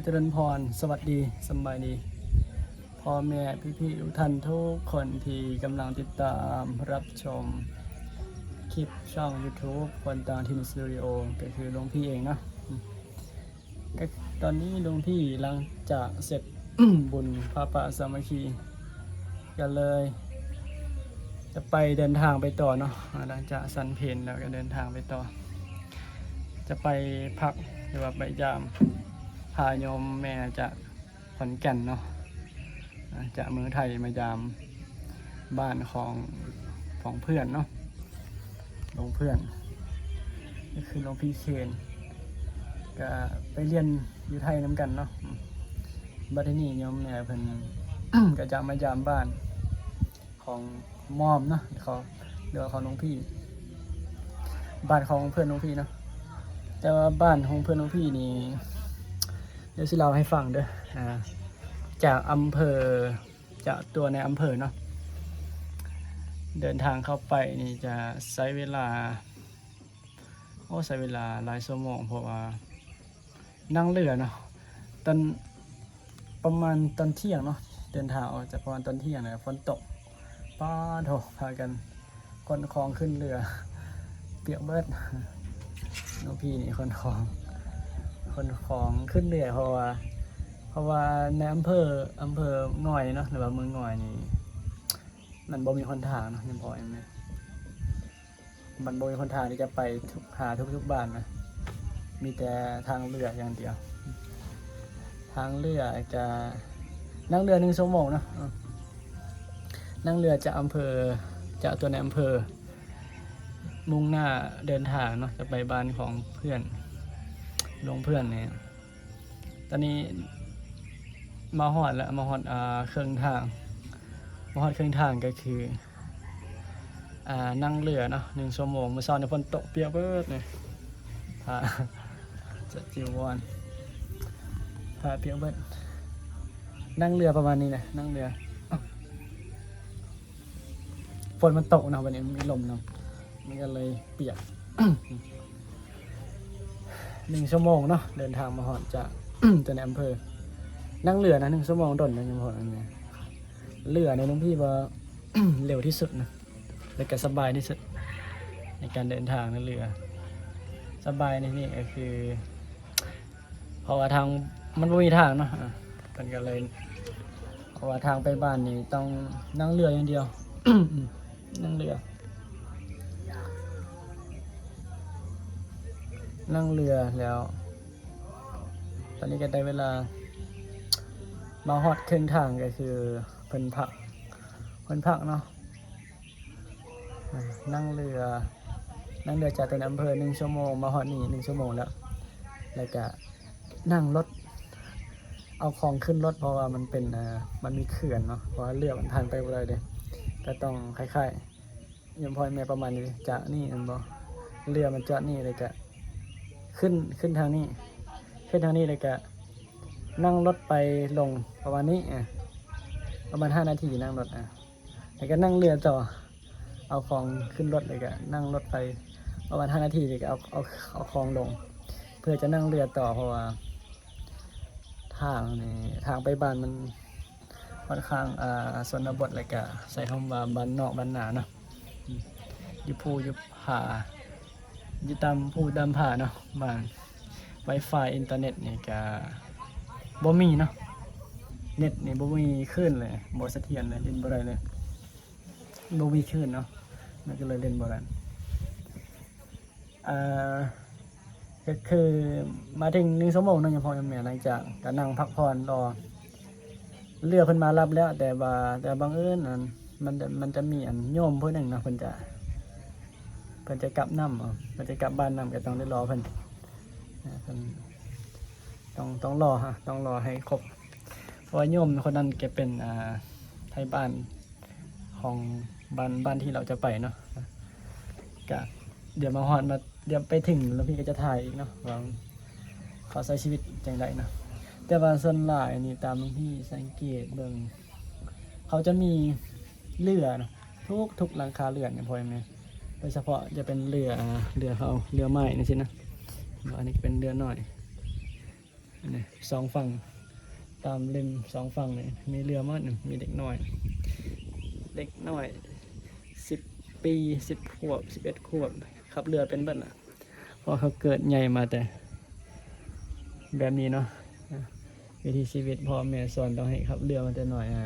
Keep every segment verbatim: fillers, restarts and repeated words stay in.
เจริญพร สวัสดี สำบายดี พ่อแม่พี่ๆทุกท่านทุกคนที่กำลังติดตามรับชมคลิปช่อง YouTube คนต่างถิ่นสตูดิโอ ก็คือหลวงพี่เองเนาะ ก็ตอนนี้หลวงพี่หลังจากเสร็จ บุญผ้าป่าสามัคคี ก็เลย จะไปเดินทางไปต่อเนาะ อ่า หลังจากสันเพลแล้วก็เดินทางไปต่อ จะไปพักหรือว่าไปยามพาโยมแม่จากขอนแก่นเนาะ อ่า จากเมืองไทยมายามบ้านของ ของเพื่อนเนาะ หลวงเพื่อน ก็คือหลวงพี่เคน ก็ไปเรียนอยู่ไทยนำกันเนาะ อืม บัดทีนี้โยมแม่เพิ่น ก็จะมายามบ้าน ของมอมเนาะ เขา หรือว่าของหลวงพี่ บ้านของเพื่อนหลวงพี่เนาะ แต่ว่าบ้านของเพื่อนหลวงพี่นี่ เดี๋ยวสิเล่าให้ฟังเด้อ อ่า จากอำเภอ จากตัวในอำเภอเนาะ เดินทางเข้าไปนี่จะใช้เวลา โอ้ ใช้เวลาหลายชั่วโมง เพราะว่านั่งเรือเนาะ ตอนประมาณตอนเที่ยงเนาะ เดินทางออกจากประมาณตอนเที่ยงนะ ฝนตก ป๊าดโถ พากันขนของขึ้นเรือ เปียกเบิด หลวงพี่นี่ขนของ ขนของขึ้นเรือ เพราะว่า เพราะว่าในอำเภอ อำเภองอยเนาะ หรือว่าเมืองงอยนี่ มันบ่มีหนทางเนาะ ยังพอยังไง มันบ่มีหนทางที่จะไปทุก หาทุกๆบ้านนะ มีแต่ทางเรืออย่างเดียว ทางเรือจะนั่งเรือหนึ่งชั่วโมงเนาะ เออ นั่งเรือจากอำเภอ จากตัวในอำเภอ มุ่งหน้าเดินทางเนาะ จะไปบ้านของเพื่อน หลวงเพื่อนเนี่ย ตอนนี้มาฮอดแล้ว มาฮอด อ่า เครื่องทาง มาฮอดเครื่องทางก็คือ อ่า นั่งเรือเนาะ หนึ่งชั่วโมง มื้อเช้านี่ฝนตกเปียกเบิดเลย ผ้า จะจีวร ผ้าเปียกเบิด นั่งเรือประมาณนี้นะ นั่งเรือ ฝนมันตกเนาะ วันนี้มีลมเนาะ มันก็เลยเปียก หนึ่งชั่วโมงเนาะ เดินทางมาฮอดจาก ตัวในอำเภอ นั่งเรือนะ หนึ่งชั่วโมงดนนะ ยังพอนั่นไง เรือในหลวงพี่ว่า เร็วที่สุดนะ และก็สบายที่สุด ในการเดินทางในเรือ สบายในนี่ก็คือ เพราะว่าทางมันบ่มีทางเนาะ อ่ะ เพิ่นก็เลย เพราะว่าทางไปบ้านนี่ต้องนั่งเรืออย่างเดียว นั่งเรือ นั่งเรือแล้ว ตอนนี้ก็ได้เวลา มาฮอดเครื่องทางก็คือเพิ่นพัก เพิ่นพักเนาะ นั่งเรือ นั่งเรือจากตัวอำเภอหนึ่งชั่วโมง มาฮอดนี่หนึ่งชั่วโมงแล้ว แล้วก็นั่งรถ เอาของขึ้นรถ เพราะว่ามันเป็น อ่า มันมีเขื่อนเนาะ เพราะว่าเรือมันผ่านไปบ่ได้เด้ ก็ต้องคล้ายๆ ยมพลอยแม่ประมาณนี้ จากนี่แม่นบ่ เรือมันจอดนี่ แล้วก็ขึ้น ขึ้นทางนี้ ขึ้นทางนี้ แล้วก็นั่งรถไปลงประมาณนี้ อ่ะ ประมาณห้านาทีนั่งรถ อ่ะ แล้วก็นั่งเรือต่อ เอาของขึ้นรถ แล้วก็นั่งรถไปประมาณห้านาที แล้วก็เอา เอา เอาของลง เพื่อจะนั่งเรือต่อ เพราะว่า ทางนี่ ทางไปบ้านมันค่อนข้าง อ่า ชนบท แล้วก็ใช้คำว่าบ้านนอกบ้านนาเนาะ อืม อยู่ภูอยู่ผา อยู่ตามภูตามผาเนาะ บ้าน Wi-Fi อินเทอร์เน็ตนี่ก็บ่มีเนาะ เน็ตนี่บ่มีคลื่นเลย บ่เสถียรเลย เล่นบ่ได้เลย บ่มีคลื่นเนาะ มันก็เลยเล่นบ่ได้ อ่า ก็คือมาถึงหนึ่งชั่วโมงเนาะ ยมพ่อยมแม่ หลังจากก็นั่งพักผ่อนรอ เรือเพิ่นมารับแล้ว แต่ว่า แต่บังเอิญอัน มันจะ มันจะมีอันโยมผู้หนึ่งเนาะ เพิ่นจะ เพิ่นจะกลับนำ เพิ่นจะกลับบ้านนำ ก็ต้องได้รอเพิ่น อ่า เพิ่นต้อง ต้องรอฮะ ต้องรอให้ครบ เพราะว่าโยมคนนั้นแกเป็น อ่า ไทบ้านของบ้าน บ้านที่เราจะไปเนาะ ก็เดี๋ยวมาฮอดมา เดี๋ยวไปถึงแล้วพี่ก็จะถ่ายอีกเนาะ ว่าเขาใช้ชีวิตจังใดเนาะ แต่ว่าส่วนหลายนี่ตามหลวงพี่สังเกตเบิ่ง เขาจะมีเรือเนาะ ทุก ทุกหลังคาเรือนเนี่ยพ่อแม่ โดยเฉพาะจะเป็นเรือ เรือเขา เรือไม้นี่สินะ อันนี้เป็นเรือน้อย นี่สองฝั่ง ตามริมสองฝั่งนี่มีเรือหมดนี่ มีเด็กน้อย เด็กน้อยสิบปี สิบขวบ สิบเอ็ดขวบ ขับเรือเป็นเบิดน่ะ เพราะเขาเกิดใหญ่มาแต่แบบนี้เนาะ วิถีชีวิตพ่อแม่สอนต้องให้ขับเรือมาแต่น้อย อ่า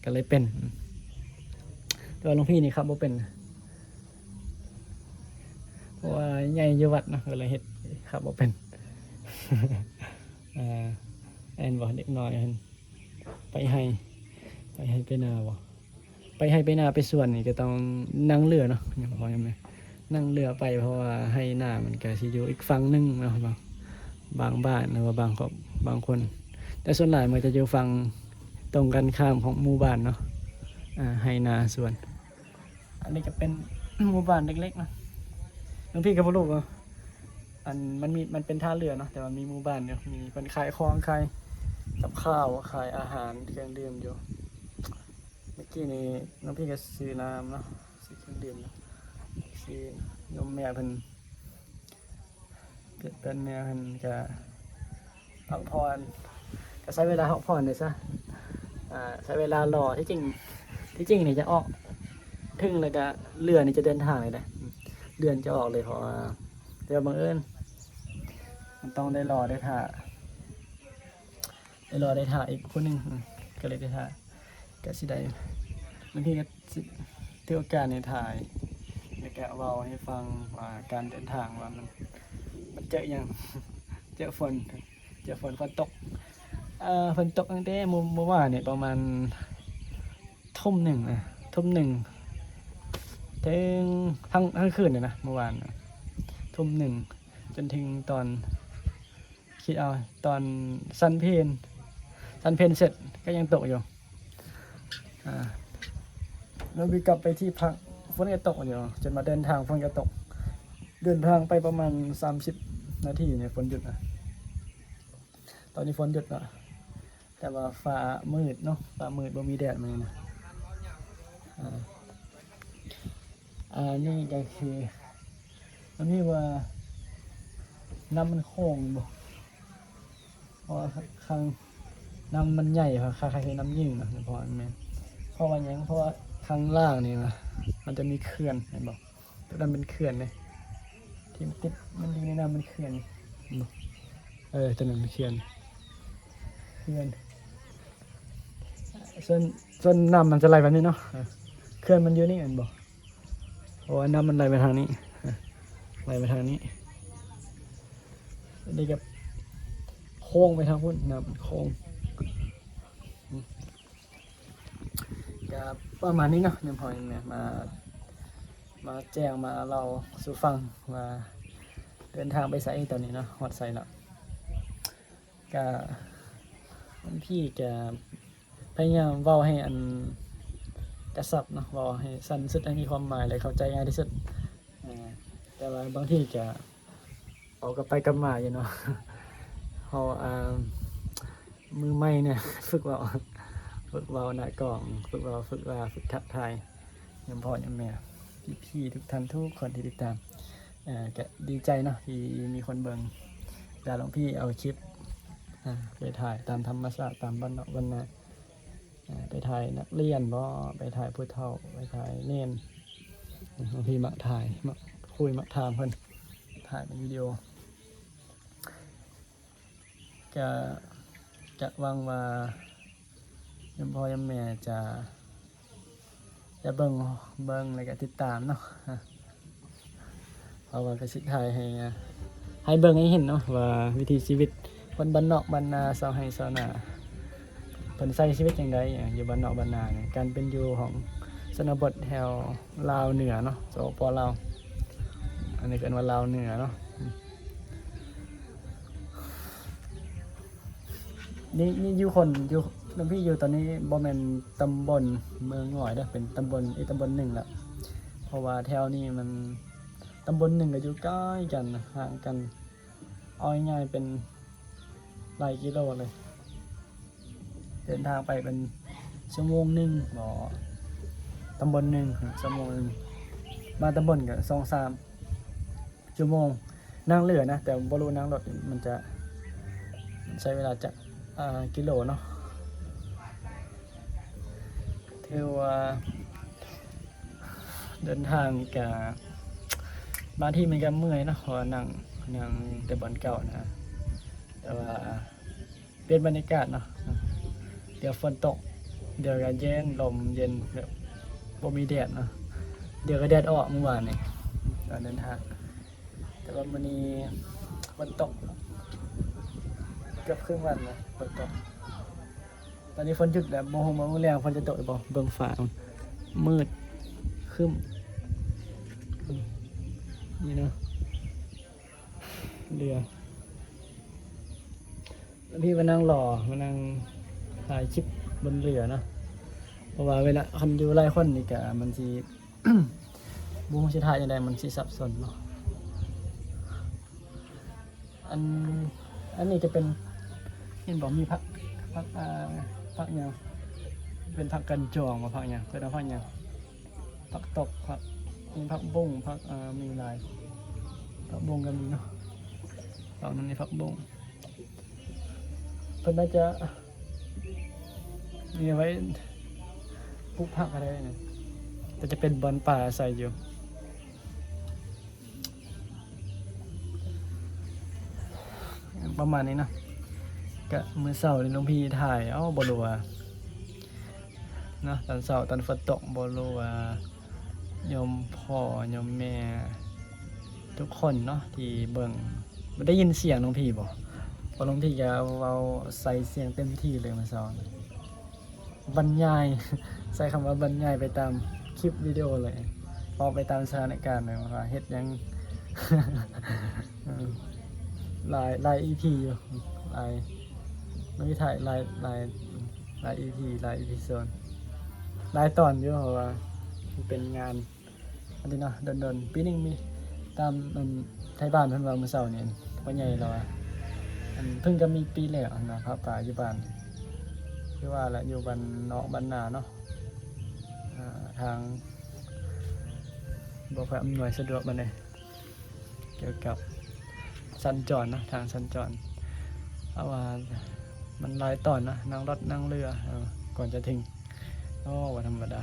ก็เลยเป็น แต่ว่าหลวงพี่นี่ขับบ่เป็น เพราะว่าใหญ่อยู่วัดเนาะ ก็เลยเฮ็ดขับบ่เป็น อ่า แม่นบ่ เด็กน้อยหั่น ไปไฮ่ ไปไฮ่ไปนาบ่ ไปไฮ่ไปนาไปสวนนี่ก็ต้องนั่งเรือเนาะ อย่างพ่ออย่างแม่ นั่งเรือไป เพราะว่าไฮ่นามันก็สิอยู่อีกฝั่งหนึ่งเนาะ บางบ้านหรือว่าบางครอบ บางคน แต่ส่วนหลายมันจะอยู่ฝั่งตรงกันข้ามของหมู่บ้านเนาะ อ่า ไฮ่นาสวน อันนี้ก็เป็นหมู่บ้านเล็กๆเนาะ หลวงพี่ก็บ่รู้ว่า อัน มันมี มันเป็นท่าเรือเนาะ แต่ว่ามีหมู่บ้านอยู่ มีเพิ่นขายของ ขายกับข้าว ขายอาหาร เครื่องดื่มอยู่ เมื่อกี้นี้หลวงพี่ก็ซื้อน้ำเนาะ ซื้อเครื่องดื่มเนาะ ซื้อนมแม่เพิ่น เพิ่น แม่เพิ่นก็พักผ่อน ก็ใช้เวลาพักผ่อนเลยซะ อ่า ใช้เวลารอ ที่จริง ที่จริงนี่จะออก ถึงแล้วก็เรือนี่จะเดินทางเลยนะ เรือนี่จะออกเลย เพราะว่า แต่ว่าบังเอิญ มันต้องได้รอได้ท่า ได้รอได้ท่าอีกคนหนึ่ง อืม ก็เลยได้ท่า ก็สิได้ บางทีก็สิถือโอกาสนี้ถ่าย แล้วก็เว้าให้ฟังว่าการเดินทางว่ามัน มันเจอหยัง เจอฝน เจอฝน ฝนตก เอ่อ ฝนตกตั้งแต่เมื่อ เมื่อวานเนี่ย ประมาณทุ่มหนึ่งนะ ทุ่มหนึ่ง ถึงทั้ง ทั้งคืนเลยนะ เมื่อวานนะ ทุ่มหนึ่ง จนถึงตอน คิดเอา ตอนฉันเพล ฉันเพลเสร็จก็ยังตกอยู่ อ่า แล้วบินกลับไปที่พัก ฝนก็ตกอยู่ จนมาเดินทาง ฝนก็ตก เดินทางไปประมาณสามสิบนาทีเนี่ย ฝนหยุดนะ ตอนนี้ฝนหยุดแล้ว แต่ว่าฟ้ามืดเนาะ ฟ้ามืด บ่มีแดดมื้อนี้นะ อ่า อันนี้ก็คือ มันมีว่า น้ำมันโค้งบ่ เพราะว่าข้าง น้ำมันใหญ่ เพราะคล้ายๆน้ำยิ่งนะ เพราะว่าแม่น เพราะว่าหยัง เพราะว่าข้างล่างนี่นะ มันจะมีเขื่อน เห็นบ่ ตัวนั้นเป็นเขื่อนเลย ที่มันติด มันอยู่ในน้ำ มันเขื่อน เห็นบ่ เออ ตัวนั้นเป็นเขื่อน เขื่อน ส่วน ส่วนน้ำมันจะไหลแบบนี้เนาะ เออ เขื่อนมันอยู่นี่ เห็นบ่ เพราะว่าน้ำมันไหลไปทางนี้ ไหลไปทางนี้ อันนี้ก็โค้งไปทางพุ้น น้ำมันโค้ง ก็ประมาณนี้เนาะ เนี่ยพอเนี่ยมา มาแจ้ง มาเล่าสู่ฟังว่า เดินทางไปไสตอนนี้เนาะ ฮอดไสแล้ว ก็ หลวงพี่ก็พยายามเว้าให้อันกระชับเนาะ เว้าให้สั้นสุด ให้มีความหมาย และเข้าใจง่ายที่สุด อ่า แต่ว่าบางทีก็ เอากลับไปกลับมาอยู่เนาะ เฮา อ่า มือใหม่เนี่ย ฝึกเว้า ฝึกเว้าหน้ากล้อง ฝึกเว้า ฝึกว่า ฝึกทักทาย ยามพ่อยามแม่ พี่ๆทุกท่านทุกคนที่ติดตาม เอ่อ ก็ดีใจเนาะ ที่มีคนเบิ่ง เวลาหลวงพี่เอาคลิป อ่า ไปถ่ายตามธรรมชาติ ตามบ้านนอกบ้านนา อ่า ไปถ่ายนักเรียนบ่ ไปถ่ายผู้เฒ่า ไปถ่ายเณร หลวงพี่มักถ่าย มักคุย มักถามเพิ่น ถ่ายเป็นวิดีโอ ก็ ก็หวังว่า ยามพ่อยามแม่จะ จะเบิ่ง เบิ่งแล้วก็ติดตามเนาะ เพราะว่าก็สิถ่ายให้ ให้เบิ่งให้เห็นเนาะ ว่าวิถีชีวิตคนบ้านนอกบ้านนา ชาวไร่ชาวนา เพิ่นใช้ชีวิตจั่งใด อ่า อยู่บ้านนอกบ้านนาเนี่ย การเป็นอยู่ของชนบทแถวลาวเหนือเนาะ สปป ลาว อันนี้ก็เอิ้นว่าลาวเหนือเนาะ อืม นี่ นี่อยู่คน อยู่ หลวงพี่อยู่ตอนนี้บ่แม่นตำบลเมืองหงอยเด้อ เป็นตำบลอีกตำบลหนึ่งละ เพราะว่าแถวนี้มัน ตำบลหนึ่งก็อยู่ใกล้กัน ห่างกัน เอาง่ายๆเป็นหลายกิโลเลย เดินทางไปเป็นชั่วโมงหนึ่งบ่ ตำบลหนึ่ง ชั่วโมงหนึ่ง มาตำบลก็สองสาม ชั่วโมง นั่งเรือนะ แต่บ่รู้นั่งรถมันจะ ใช้เวลาจัก อ่า กิโลเนาะ ถือว่าเดินทางก็บางทีมันก็เมื่อยเนาะ เพราะว่านั่ง นั่งแต่บ่อนเก่านะ แต่ว่าเปลี่ยนบรรยากาศเนาะ เดี๋ยวฝนตก เดี๋ยวก็เย็น ลมเย็น แบบบ่มีแดดเนาะ เดี๋ยวก็แดดออก เมื่อวานนี้ตอนเดินทาง แต่ว่ามื้อนี้ฝนตก เกือบครึ่งวันนะ ฝนตก ตอนนี้ฝนหยุดแล้ว บ่ฮู้ว่ามื้อแลงฝนจะตกหรือบ่ เบิ่งฟ้า มืดครึ้ม นี่เนาะ เรือ พี่มานั่งรอ มานั่งถ่ายคลิปบนเรือเนาะ เพราะว่าเวลาคันอยู่หลายคนนี่ก็มันสิ บ่ฮู้สิถ่ายจั่งใด มันสิสับสนเนาะ อัน อันนี้จะเป็น เห็นบอกมีผัก ผัก อ่า ผักหยัง เป็นผักกันจองบ่ ผักหยัง เพิ่นเอาผักหยัง ผักตบ ผัก มีผักบุ้ง ผัก อ่า มีหลาย ผักบุ้งก็มีเนาะ ฝั่งนั้นมีผักบุ้ง เพิ่นน่าจะมีไว้ปลูกผักอะไรนะ แต่จะเป็นบ่อนปลาอาศัยอยู่ ประมาณนี้เนาะ ก็มื้อเช้านี้หลวงพี่ถ่าย เอ้า บ่รู้ว่า เนาะ ตอนเช้าตอนฝนตก บ่รู้ว่าโยมพ่อโยมแม่ทุกคนเนาะ ที่เบิ่ง บ่ได้ยินเสียงหลวงพี่บ่ เพราะหลวงพี่ก็เว้าใส่เสียงเต็มที่เลยมื้อเช้า บรรยาย ใช้คำว่าบรรยายไปตามคลิปวิดีโอเลย เว้าไปตามสถานการณ์เลย ว่าเฮ็ดหยัง เออ หลาย หลาย อีพี อยู่ หลาย มื้อนี้ถ่ายหลาย หลาย หลาย อีพี หลาย อีพีโซน หลายตอนอยู่ เพราะว่ามันเป็นงาน อันนี้เนาะ โดนๆ ปีหนึ่งมีตาม อัน ไทบ้านเพิ่นว่ามื้อเช้านี้ พ่อใหญ่ลาวว่า อัน เพิ่งจะมีปีแรกหั้นนะ ผ้าป่าอยู่บ้าน คือว่าละ อยู่บ้านนอกบ้านนาเนาะ อ่า ทางบ่ค่อยอำนวยสะดวกปานใด เกี่ยวกับสัญจรเนาะ ทางสัญจร เพราะว่ามันหลายตอนนะ นั่งรถนั่งเรือ เออ ก่อนจะถึง โอ้ บ่ธรรมดา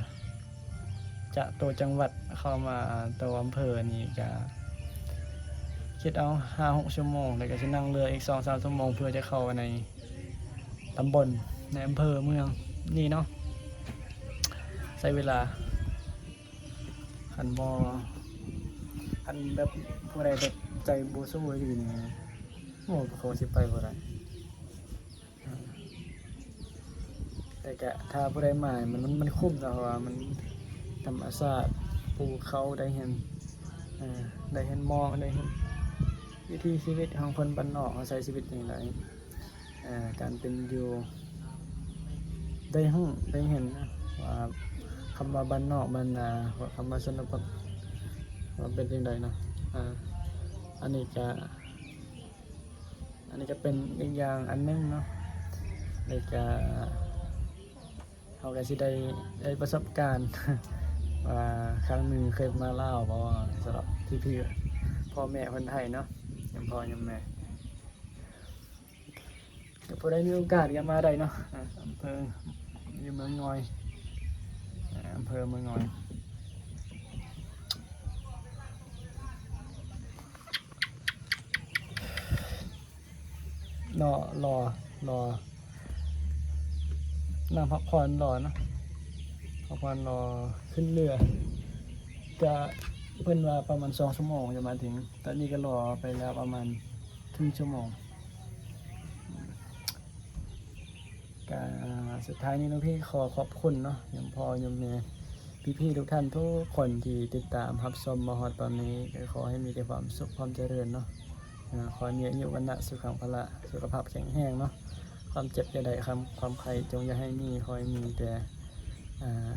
จากตัวจังหวัดเข้ามาตัวอำเภอนี่ก็คิดเอาห้าหกชั่วโมง แล้วก็สินั่งเรืออีกสองสามชั่วโมง เพื่อจะเข้าในตำบล ในอำเภอเมืองนี่เนาะ ใช้เวลา คันบ่ คันแบบผู้ใดแบบใจบ่สู้อีหลีนี่ โอ้ เขาสิไปบ่ได้ แต่ก็ถ้าผู้ใดมา มัน มัน มันคุ้มเนาะ เพราะว่ามันธรรมชาติ ภูเขา ได้เห็น เอ่อ ได้เห็นหมอก ได้เห็นวิถีชีวิตของคนบ้านนอก เขาใช้ชีวิตจั่งใด เอ่อ การเป็นอยู่ ได้ฮู้ ได้เห็นนะ ว่าคำว่าบ้านนอกบ้านนา ว่าคำว่าชนบท ว่าเป็นจั่งใดเนาะ อ่า อันนี้ก็ อันนี้ก็เป็นอีกอย่างอันหนึ่งเนาะ แล้วก็ เฮาก็สิได้ ได้ประสบการณ์ ว่าครั้งหนึ่งเคยมาลาวบ่ สำหรับพี่ๆ พ่อแม่คนไทยเนาะ ยามพ่อยามแม่ ก็ผู้ใดมีโอกาสก็มาได้เนาะ อ่า อำเภอ อยู่เมืองงอย อ่า อำเภอเมืองงอย เนาะ รอ รอ นั่งพักผ่อนรอเนาะ พักผ่อนรอขึ้นเรือ จะ เพิ่นว่าประมาณสองชั่วโมงจะมาถึง ตอนนี้ก็รอไปแล้วประมาณครึ่งชั่วโมง ก็สุดท้ายนี้หลวงพี่ขอขอบคุณเนาะ โยมพ่อโยมแม่ พี่ๆ ทุกท่านทุกคนที่ติดตามรับชมมาฮอดตอนนี้ ก็ขอให้มีแต่ความสุขความเจริญเนาะ อ่า ขอให้มีอายุวรรณะสุขังพละ สุขภาพแข็งแรงเนาะ ความเจ็บอย่าได้ ความ ความไข้จงอย่าให้มี ขอให้มีแต่ อ่า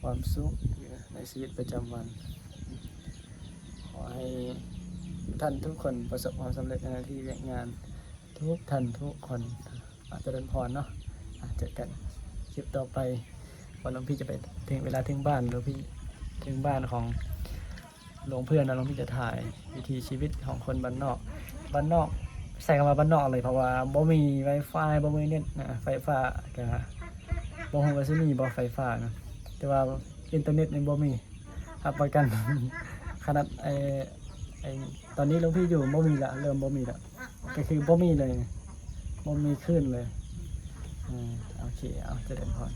ความสุขในชีวิตประจำวัน ขอให้ท่านทุกคนประสบความสำเร็จในหน้าที่เวียกงาน ทุกท่านทุกคน อ่ะ เจริญพรเนาะ อ่ะ เจอกันคลิปต่อไป วันหลวงพี่จะไปถึง เวลาถึงบ้าน หลวงพี่ถึงบ้านของหลวงเพื่อนนะ หลวงพี่จะถ่ายวิถีชีวิตของคนบ้านนอก บ้านนอก ใช้คำว่าบ้านนอกเลย เพราะว่าบ่มี Wi-Fi บ่มีเน็ตนะ ไฟฟ้าก็บ่ฮู้ว่าสิมีบ่ไฟฟ้านะ แต่ว่าอินเทอร์เน็ตนี่บ่มี รับประกัน ขนาดไอ้ ไอ้ ตอนนี้หลวงพี่อยู่บ่มีละ เริ่มบ่มีละ ก็คือบ่มีเลย บ่มีคลื่นเลย อืม โอเค เอาเจริญพร